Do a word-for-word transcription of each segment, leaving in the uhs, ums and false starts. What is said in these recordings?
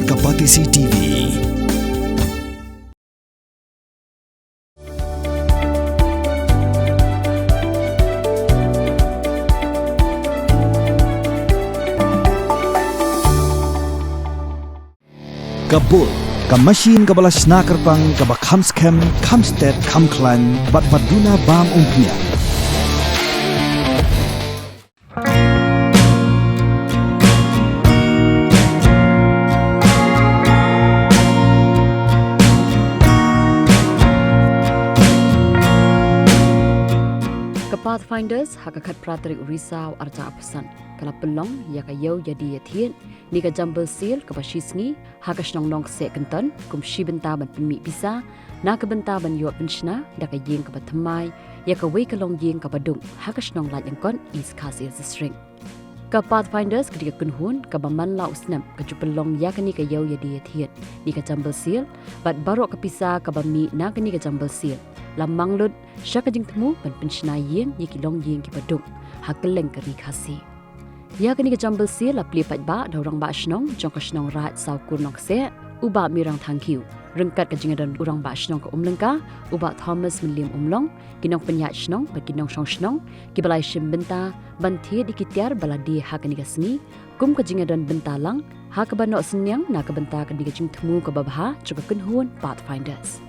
Ka Batesi T V. Ka Bull, ka machine kaba la shna kyrpang, kaba kham skhem, kham stet, kham khlaiñ, bad ba duna bam umphniang. Ka Pathfinders, ha ka khatphra tarik u Risaw arhajar arphew san, ka la pynlong ïa ka ïew ïa die ïa thied ne ka Jumble Sale kaba shi sngi ha ka shnong Nongkseh Kynton, kum shi bynta ban pynmih pisa na ka bynta ban ïoh pynshna da ka ïing kaba thymmai ïa kawei ka longïing kaba duk ha ka shnong Laitlyngkot, East Khasi Hills District. Ka Pathfinders ka dei ka kynhun kaba man la u snem ka ju pynlong ïa kane ka ïew ïa die ïa thied ne ka Jumble Sale, bad baroh ka pisa kaba mih na kane ka Jumble Sale la mang lut sha ka jingthmu ban pynshna ïing ïa ki longïing kiba duk ha kylleng ka ri Khasi. Ïa kane ka Jumble Sale la plie paidbah da u Rangbah Shnong jong ka shnong Raid Sawkur Nongkseh, u Bah Mirang Thangkhiew, ryngkat ka jingïadon u Rangbah Shnong ka Umlyngka, u Bah Thomas Mylliem Umlong, ki nongpynïaid shnong bad ki nongshong shnong kiba la ïashim bynta ban thied ïa ki tiar ba la die ha kane ka sngi, kum ka jingïadon bynta lang ha kaba noh synñiang na ka bynta kane ka jingthmu kaba bha jong ka kynhun Pathfinders.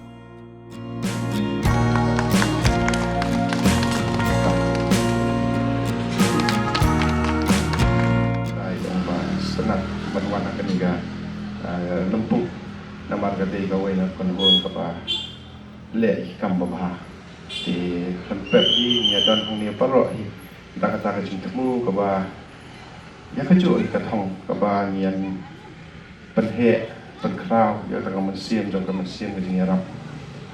Ai, ong ba sngewtynnat ban wan ha kane ka, ah, lympung. Namar ka dei kawei na ka kynhun kaba leh ki kam babha. Te khlem pep hi ngi ïa don hangne baroh hi da kata ka jingthmu kaba ïa kajuh hi ka thong kaba ngi ïa pynheh pynkhraw ïa kata ka mynsiem jong ka mynsiem ka jingïarap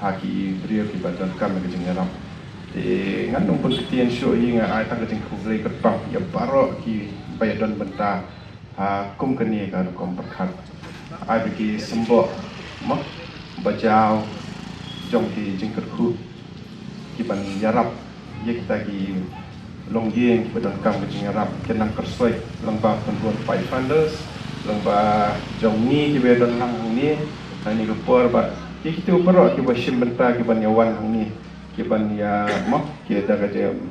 ha ki briew kiba donkam ïa ka jingïarap. Te ngan ym pynkyntien shuh hi, nga ai tang ka jingkhublei kyrpang ïa baroh kiba ïa don bynta ha kum kane ka rukom pyrkhat. Ai ba ki symboh mo ba jaw jong ki jingkyrkhu ki ban ïarap ïa kita ki longïing kiba donkam ka jingïarap, ki nang kyrsoi lyngba kynhun Pathfinders, lyngba jong ngi kiba don lang hangne ha kane ka por, bad ïa kito baroh kiba shim bynta ki ban ïa wan hangne ki ban ïa mo ki da ka jing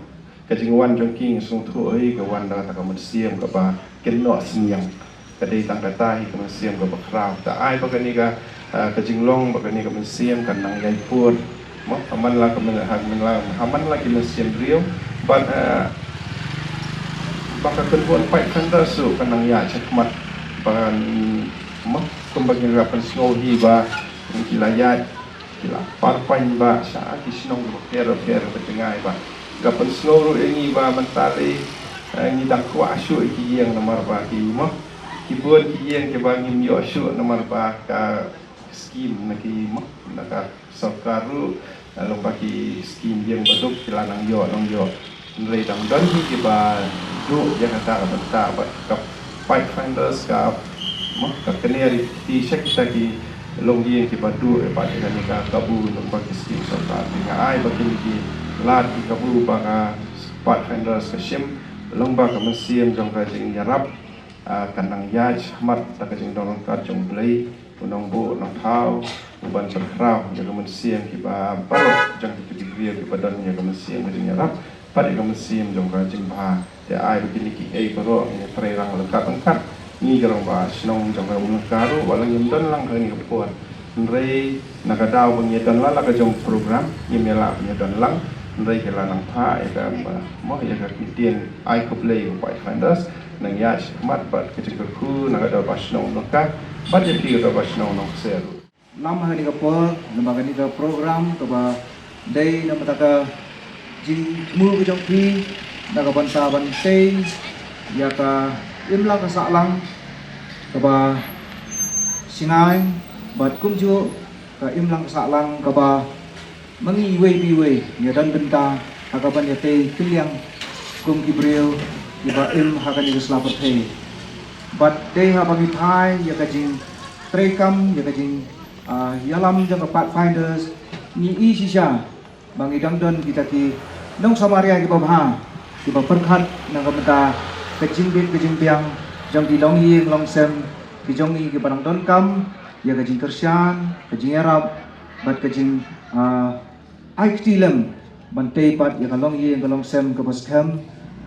ka jingwan jong ki, ngi sngewthuh hi ka wan da kata ka mynsiem kaba kynnoh synñiang. Ka dei tang kata hi ka mynsiem kaba khraw. Te ai ba kane ka, ah, ka jinglong ba kane ka mynsiem kan nang ïai pur mo ha man la ka myn-, ha man la, ha man la ki mynsiem briew bad, ah, ba ka kynhun Pathfinders ruh kan nang ïaid shakhmat ban mo kumba ngi la pynsngew hi ba ki la ïaid ki la par paidbah sha ki shnong kiba pher bapher ba jngai ba ka pynsngew ruh ïa ngi ba mynta lei, eh, ngi dang kwah shuh ïa ki ïing namar ba ki mo ki bun ki ïing kiba ngim ïoh shuh namar ba ka skim na ki mo na ka sorkar ruh, eh, lyngba ki skim ïing ba duk ki la nang ïoh nang ïoh. Hynrei dang don hi kiba duh ïa kata ka bynta bad ka Pathfinders ka mo ka kynnoh ïa ki sha kita ki longïing kiba duh ïa bad ïa kane ka kabu lyngba ki skim sorkar. Te nga ai ba kine ki lad ki kabu ba ka Pathfinders ka shim lyngba ka mynsiem jong ka jingïarap, ah, kan nang ïaid shakhmat da ka jingdon ryngkat jong U Blei, U Nongbuh Nongthaw, u ban pynkhraw ïa ka mynsiem kiba baroh jong kita ki briew kiba don ïa ka mynsiem ka jingïarap bad ïa ka mynsiem jong ka jingbha. Te ai ba kine kiei baroh ngi trei rang ryngkat ryngkat, ngi ki rangbah shnong jong ka Umlyngka ruh, wat la ngim don lang ha kane ka por, hynrei na ka daw ba ngi don la la ka jong program, ngim ïa lah ban ïa don lang, hynrei ki la nang phah ïa ka, mo, ïa ka ktien ai khublei ïa u Pathfinders, nang ïaid shakhmat bad ka jingkyrkhu na ka dorbar shnong Umlyngka bad ïa phi ka dorbar shnong Nongkseh ruh. Lam ha kane ka por, namar kane ka program kaba dei na ka bynta ka jingthmu ka jong phi na ka bynta ban tei ïa ka imlang ka sahlang kaba shngaiñ bad kumjuh ka imlang ka sahlang kaba ma ngi iwei pa iwei ngi don bynta ha ka ban ïa tei kylliang kum ki briew kiba im ha kane ka sla pyrthei. Bad dei haba ngi phai ïa ka jingtreikam, ïa ka jing, ah, ïalam jong ka Pathfinders, ngi i shisha ba ngi dang don kita ki nongsamaria kiba bha, kiba pyrkhat na ka bynta ka jingbit ka jingbiang jong ki longïing longsem ki jong ngi kiba nang donkam ïa ka jingkyrshan, ka jingïarap bad ka jing, ah, ai kti lem ban tei pat ïa ka longïing ka longsem kaba skhem,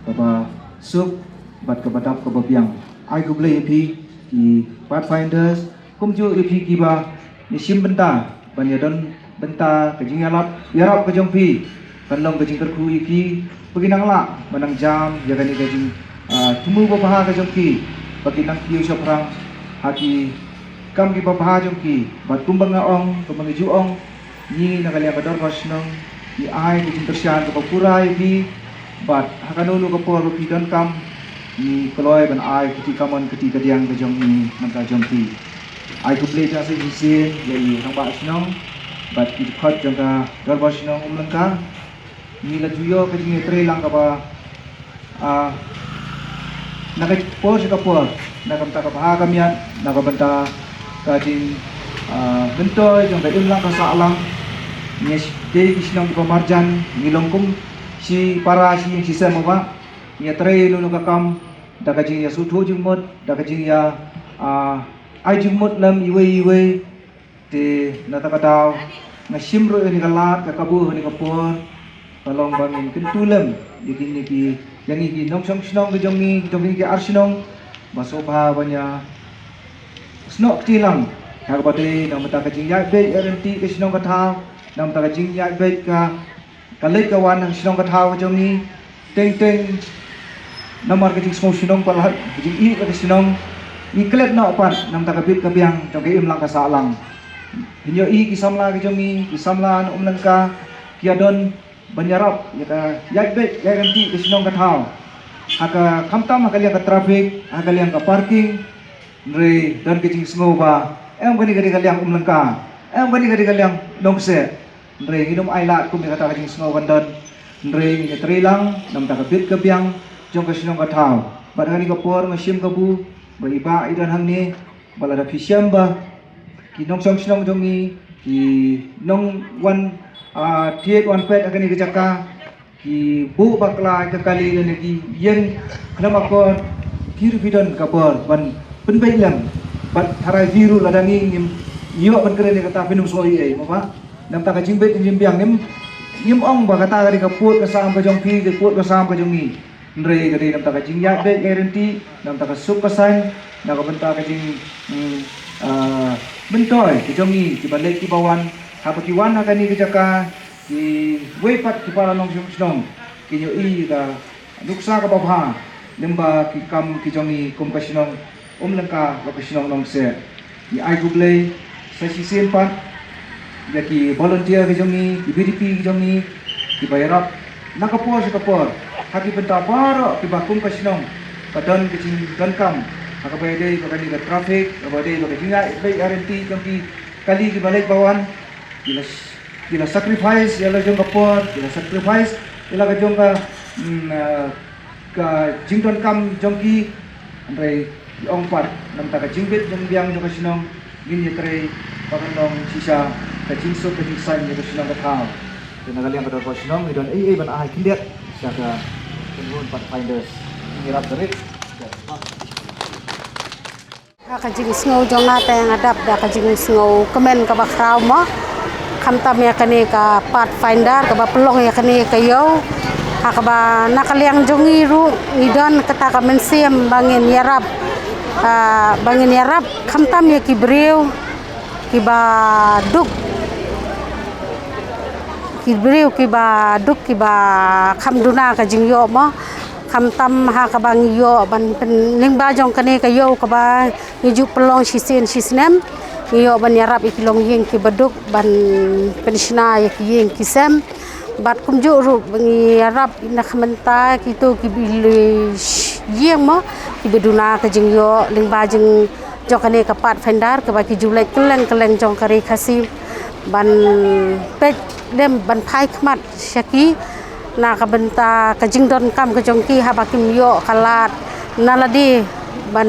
kaba suk bad kaba dap kaba biang. Ai khublei ïa phi ki Pathfinders, kumjuh ïa phi kiba ngi shim bynta ban ïadon bynta. Ka jingïarap, ïarap ka jong phi kan long ka jingkyrkhu ïa ki ba ki nang lah ban nang jam ïa kane ka jing, ah, thmu babha ka jong ki, ba ki nang kiew shaphrang ha ki kam kiba bha jong ki. Bad kumba nga ong, kumba nga ju ong, ngi na ka liang ka dorbar shnong ngi ai ka jingkyrshan kaba pura ïa phi. Bad ha kano kano ka por ba phi donkam, ngi kloi ban ai kti kamon kti kadiang ka jong ngi na ka jong phi. Ai khublei sa shisien ïa i rangbah shnong bad ki dkhot jong ka dorbar shnong Umlyngka. Ngi la ju ïoh ka jingïatreilang kaba, ah, na ka por sha ka por, na ka bynta ka bha ka miat, na ka bynta ka jing, ah, myntoi jong ka imlang ka sahlang. Ngi dei ki shnong kiba marjan, ngi long kum shi para shi ïing shi sem ba ngi ïatrei ïa kano kano ka kam da ka jingïasngewthuh jingmut, da ka jingïa, ah, ai jingmut lem iwei iwei. Te na kata ka daw nga shim ruh ïa kane ka lad ka kabu ha kane ka por, ka long ba ngin kyntu lem ïa kine ki, ïa ngi ki nongshong shnong ka jong ngi, jong ngi ki ar shnong, ba sngewbha ban ïa snoh kti lang ha kaba dei na ka bynta ka jingïaid beit ïaid ryntih ka shnong ka thaw, na ka bynta ka jingïaid beit ka ka leit ka wan ha ka shnong ka thaw ka jong ngi. Teng teng namar ka jingsngew shnong palat, ka jingïeit ka shnong, ngi klet noh pat na ka bynta ka bit ka biang jong ka imlang ka sahlang. Phin ïohi ki samla ka jong ngi, ki samla na Umlyngka, ki ïadon ban ïarap ïa ka ïaid beit ïaid ryntih ka shnong ka thaw, ha ka, khamtam ha ka liang ka traffic, ha ka liang ka parking. Hynrei don ka jingsngew ba em kane ka dei ka liang Umlyngka, em kane ka dei ka liang Nongkseh. Hynrei ngin ym ailad kum ïa kata ka jingsngew kan don. Hynrei ngin ïatreilang na ka bynta ka bit ka biang jong ka shnong ka thaw. Bad ha kane ka por nga shim kabu ba i Bah i don hangne, ba lada phi shem ba ki nongshong shnong jong ngi ki nongwan, ah, thied wan peit ha kane ka jaka, ki buh bakla ïa ka kali lane ki ïeng khlem akor, phi ruh phi don ka bor ban pynbeit lem. Bad tharai phi ruh lada ngi ngim ïoh ban kren ïa kata, phin ym sngew ei ei mo Bah. Na ka bynta ka jingbit ka jingbiang, ngim, ngim ong ba kata ka dei ka pud ka sam ka jong phi, ka pud ka sam ka jong ngi. Hynrei ka dei na ka bynta ka jingïaid beit ïaid ryntih, na ka bynta ka suk ka saiñ, na ka bynta ka jing, mm, ah, myntoi ka jong ngi kiba leit kiba wan. Haba ki wan ha kane ka jaka, kiwei pat ki para nongshong shnong kin ïohi ka nuksa kaba bha lyngba ki kam ki jong ngi kum ka shnong Umlyngka bad ka shnong Nongkseh. Ngi ai khublei sa shisien pat ïa ki volunteer ki jong ngi, ki V D P ki jong ngi, kiba ïarap na ka por sha ka por ha ki bynta baroh kiba kum ka shnong ka don ka jingdonkam ha kaba ïadei bad kane ka traffic, kaba ïadei bad ka jingïaid beit ïaid ryntih jong ki kali kiba leit ba wan. Ki la ki la sacrifice ïa la jong ka por, ki la sacrifice ïa la ka jong ka, mm, ah, ka jingdonkam jong ki. Hynrei ngi ong pat na ka bynta ka jingbit jingbiang jong ka shnong, ngin ïatrei ba kan long shisha ka jingsuk ka jingsaiñ ïa ka shnong ka thaw. Te na ka liang ka dorbar shnong ngi don ei ei ban ai khyndiat sha ka kynhun Pathfinders. Ngi ïarap ka rit. Ha ka jingsngew jong nga te nga dap da ka jingsngew kmen kaba khraw mo. Khamtam ïa kane ka Pathfinder kaba pynlong ïa kane ka ïew. Ha kaba na ka liang jong ngi ruh ngi don kata ka mynsiem ba ngin ïarap, ah, ba ngin ïarap khamtam ïa ki briew kiba duk, ki briew kiba duk kiba kham duna ka jingïoh mo. Khamtam ha kaba ngi ïoh ban pyn, lyngba jong kane ka ïew kaba ngi ju pynlong shisien shisnem, ngi ïoh ban ïarap ïa ki longïing kiba duk ban pynshna ïa ki ïing ki sem. Bad kumjuh ruh ba ngi ïarap na ka bynta kito kiba ïeng mo, kiba duna ka jingïoh lyngba jing jong kane ka Pathfinder kaba ki ju leit kylleng kylleng jong ka Ri Khasi ban peit lem ban phai khmat sha ki na ka bynta ka jingdonkam ka jong ki haba kim ïoh ka lad na lade ban,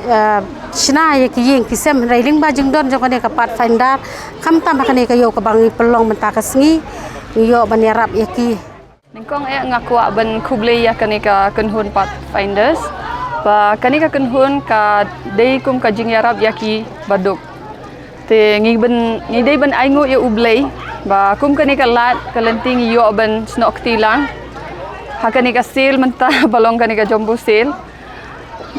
eh, shna ïa ki ïing ki sem. Hynrei lyngba jingdon jong kane ka Pathfinder khamtam ha kane ka ïew kaba ngi pynlong mynta ka sngi ngi ïoh ban ïarap ïa ki. Nyngkong eh nga kwah ban khublei ïa kane ka kynhun Pathfinders. Ba kane ka kynhun ka dei kum ka jingïarap ïa ki baduk. Te ngi ban, ngi dei ban ainguh ïa U Blei ba kum kane ka lad ka lynti ngi ïoh ban snoh kti lang ha kane ka sale mynta ba long kane ka jumbo sale.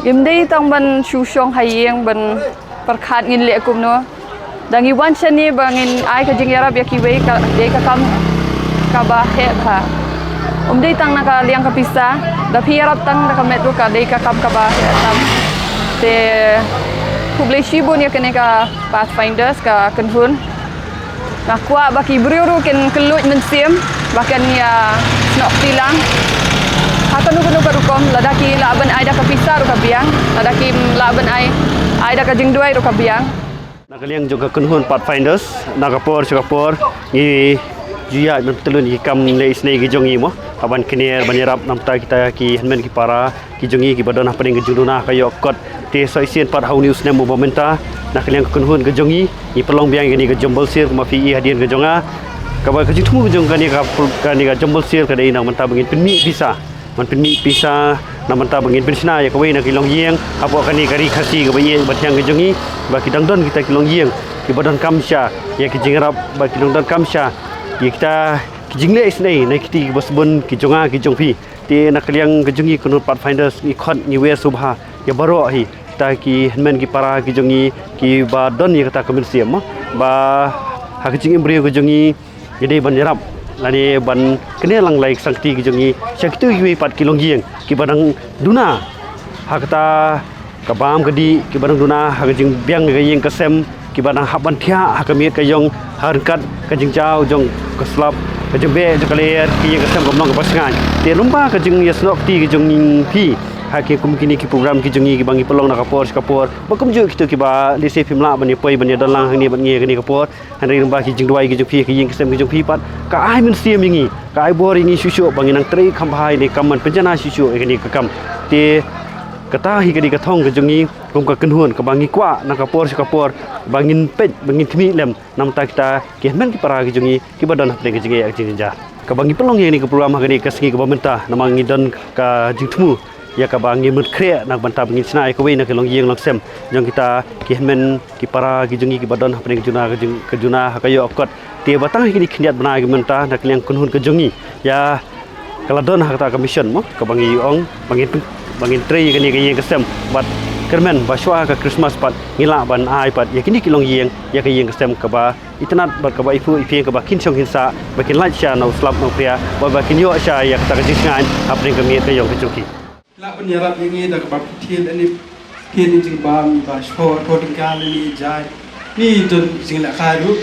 Ngim dei tang ban shu shong ha ïing ban pyrkhat ngin leh kumno. Da ngi wan shane ba ngin ai ka jingïarap ïa kiwei ka dei ka kam kaba heh bha. Um dei tang na ka liang ka pisa, da phi ïarap tang da ka met ruh ka dei ka kam kaba heh tam. Te khublei shibun ïa kane ka Pathfinders ka kynhun. Nga kwah ba ki briew ruh kin kylluid mynsiem ba kin ïa snoh kti lang ha kano kano ka rukom, lada ki lah ban ai da ka pisa ruh ka biang, lada ki lah ban ai, ai da ka jingduwai ruh ka biang. Na ka liang jong ka kynhun Pathfinders, na ka por sha ka por ngi ju ïaid ban pyntylun ïa ki kam leh isynei ki jong ngi mo, ha ban kner ban ïarap namar kita ki hynmen ki para ki jong ngi kiba don hapdeng ka jingduna ka ïoh kot. Te sa shisien pat ha une u snem uba mynta, na ka liang ka kynhun ka jong ngi, ngi pynlong biang ïa kane ka jumble sale kumba phi i hadien ka jong nga. Kaba ka jingthmu ka jong kane ka, kane ka jumble sale ka dei na ka bynta ba ngin pynmih pisa, ban pynmih pisa na ka bynta ba ngin pynshna ïa kawei na ki longïing hapoh kane ka ri Khasi kaba ïeit ba thiang ka jong ngi, ba ki dang don kita ki longïing kiba donkam sha ïa ki jingïarap, ba ki dang donkam sha ïa kita ki jingleh isynei na ki kti kiba sbun ki jong nga ki jong phi. Te na ka liang ka jong ngi kynhun Pathfinders ngi khot ngi wer sngewbha ïa baroh hi kita ki hynmen ki para ki jong ngi kiba don ïa kata ka mynsiem mo, ba ha ka jingim briew ka jong ngi ngi dei ban ïarap lane ban kner lang lai ki sangkti ki jong ngi sha kito kiwei pat ki longïing kiba dang duna ha kata ka bam ka dih, kiba dang duna ha ka jingbiang ka ïing ka sem, kiba dang hap ban thiah ha ka miet ka ïong ha ryngkat ka jingjaw jong ka slap, ka jingbeh jong ka lyer, ka ïing ka sem kam long kaba shngaiñ. Te lyngba ka jingïasnoh kti ka jong phi ha ki kum kine ki program ki jong ngi kiba ngi pynlong na ka por sha ka por, ba kumjuh kito kiba lehse phim lah ban ïa poi ban ïa don lang hangne bad ngi ha kane ka por, hynrei lyngba ki jingduwai ki jong phi, ka ïing ka sem ka jong phi pat ka ai mynsiem ïa ngi, ka ai bor ïa ngi shuh shuh ba ngin nang trei kham bha ïa kane ka kam, ban pynjanai shuh shuh ïa kane ka kam. Te kata hi ka dei ka thong ka jong ngi kum ka kynhun kaba ngi kwah na ka por sha ka por ba ngin peit, ba ngin khmih lem na ka bynta kita ki hynmen ki para ki jong ngi kiba don hapdeng ka jingeh ka jingjynjar. Kaba ngi pynlong ïa kane ka program ha kane ka sngi kaba mynta namar ngi don ka jingthmu ïa kaba ngi mut khreh na ka bynta ba ngin shna ïa kawei na ki longïing longsem jong kita ki hynmen ki para ki jong ngi kiba don hapdeng ka juna, ka jing, ka juna ha ka ïoh kot. Te ba tang ha kine ki khyndiat bnai ki mynta na ka liang kynhun ka jong ngi ïa ka la don ha kata ka mission mo, kaba ngi ong ba ngin, ba ngin trei ïa kane ka ïing ka sem bad kyrmen ba shuwa ka Christmas pat ngi lah ban ai pat ïa kine ki longïing ïa ka ïing ka sem kaba itynnad bad kaba iphuh iphieng, kaba kin shong kin sah, ba kin lait sha na u slap na u phria bad ba kin ïoh sha ïa kata ka jingshngaiñ hapdeng ka miet ka ïong ka jong ki. Lah ban ïarap ïa ngi da kaba phi thied lane phi thied ïa jingbam, ba shu phew arphew tyngka lane jai, ne don jinglehkai ruh.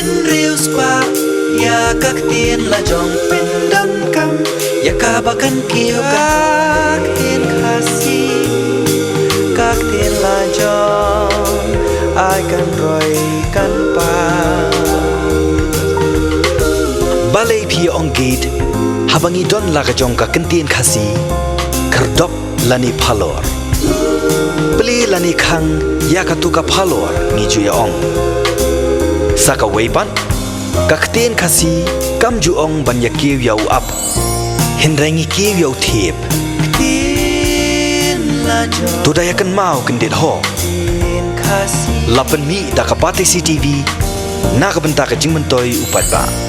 Hynriew spah ïa ka ktien la jong pyndonkam ïa kaba kan kiew ka ktien Khasi, ka ktien la jong ai kan roi kan pang. Balei phi ong gate haba ngi don la ka jong ka ktien Khasi? Khyrdop lane phalor, plie lane khang ïa katu ka phalor ngi ju ïa ong. Sa kawei pat, ka ktien Khasi kam ju ong ban ïa kiew ïa u ap, hynrei ngi kiew ïa u thiep. Ktien la jong. To da ïa kynmaw kyndit ho. Ktien Khasi. La pynmih da ka Batesi TV na ka bynta ka jingmyntoi u paidbah.